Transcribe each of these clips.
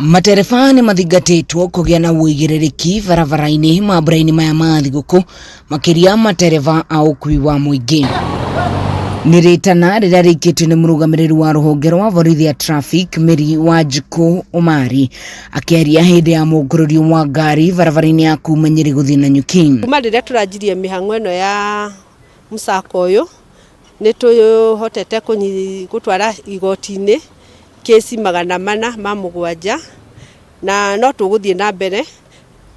Matereba nĩ mathingatĩtwo kũgĩa na ũigĩrĩrĩki barabara-inĩ mambura-inĩ maya ma thigũkũ, makĩria matereba a ũkui wa mũingĩ. Nĩ rĩtana rĩrĩa rĩikĩtio nĩ mũrũgamĩrĩri wa rũhonge rwa borithi ya traffic Mary Wanjikũ Omari akĩaria hĩndĩ ya mũngũrũrio wa ngari barabara-inĩ ya kuma Nyĩrĩ gũthiĩ Nanyuki. Kuma rĩrĩa tũranjirie mĩhang'o ĩno ya mũcako ũyũ, nĩ tũhotete gũtwara igoti-inĩ kĩci 407, na no tũgũthiĩ na mbere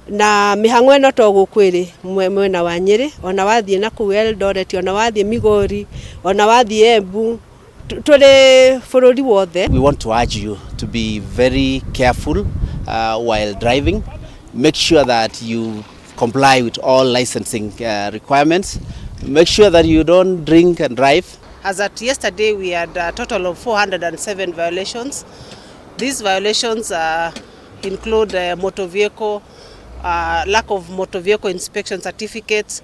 na mĩhang'o ĩno to gũkũ ĩrĩ mwena wa Nyĩrĩ, ona wathiĩ na kũu Eldoret, ona wathiĩ Migori, ona wathiĩ Embu, tũrĩ bũrũri wothe. We want to urge you to be very careful while driving. Make sure that you comply with all licensing requirements. Make sure that you don't drink and drive. As at yesterday, we had a total of 407 violations. These violations include motor vehicle, lack of motor vehicle inspection certificates.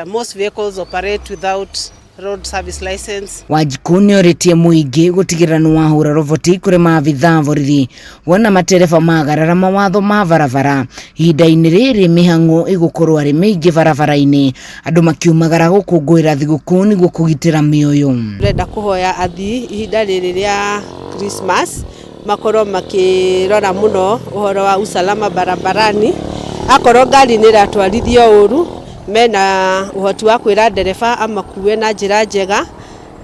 Most vehicles operate without road service license. Wanjikũ nĩ orĩtie mũingĩ gũtigĩrĩra nĩ wahũra roboti kũrĩ maabithaa borithi wona matereba magarara mawatho ma barabara. Ihinda-inĩ rĩrĩ mĩhang'o ĩgũkorwo arĩ mĩingĩ barabara-inĩ, andũ makiumagara gũkũngũĩra thigũkũ nĩguo kũgitĩra mĩoyo. Tũrenda kũhoya athii ihinda rĩrĩ rĩa Christmas makorwo makĩrora mũno ũhoro wa usalama barabarani. Akorwo ngari nĩ ĩratwarithio ũru, mena ũhoti wa kwĩra ndereba amakue na njĩra njega,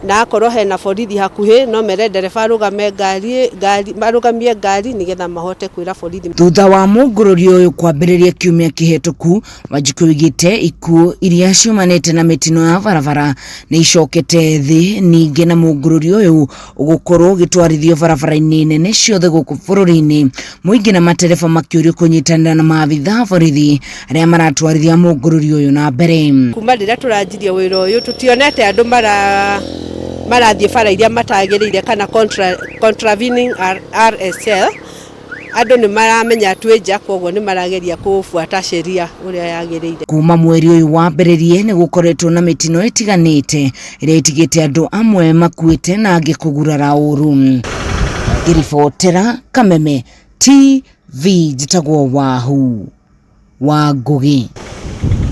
na akorwo hena borithi hakuhĩ no mere ndereba arũgame ngari, ngari marũgamie ngari nĩgetha mahote kwĩra borithi. Thutha wa mũngũrũrio ũyũ kwambĩrĩria kiumia kĩhetũku, Wanjikũ oigĩte ikuũ iria ciumanĩte na mĩtino ya barabara nĩ icokete thĩ, ningĩ na mũngũrũrio ũyũ ũgũkorwo ũgĩtwarithio barabara-inĩ nene ciothe gũkũ bũrũri-inĩ, mũingĩ na matereba makĩũrio kũnyitanĩra na maabithaa borithi arĩa maratwarithia mũngũrũrio ũyũ na mbere. Kuma rĩrĩa tũranjirie wĩra ũyũ tũtionete andũ marathiĩ bara iria matagĩrĩire kana contravening RSL. Andũ nĩ maramenya twĩ nja, koguo nĩ marageria kũbuata sheria ũrĩa yagĩrĩire. Kuma mweri ũyũ wambĩrĩrie nĩ gũkoretwo na mĩtino ĩtiganĩte ĩrĩa ĩtigĩte andũ amwe makuĩte na angĩ kũgurara ũru. Ngĩribotera Kameme TV, njĩtagwo Wahu wa Ngũgĩ.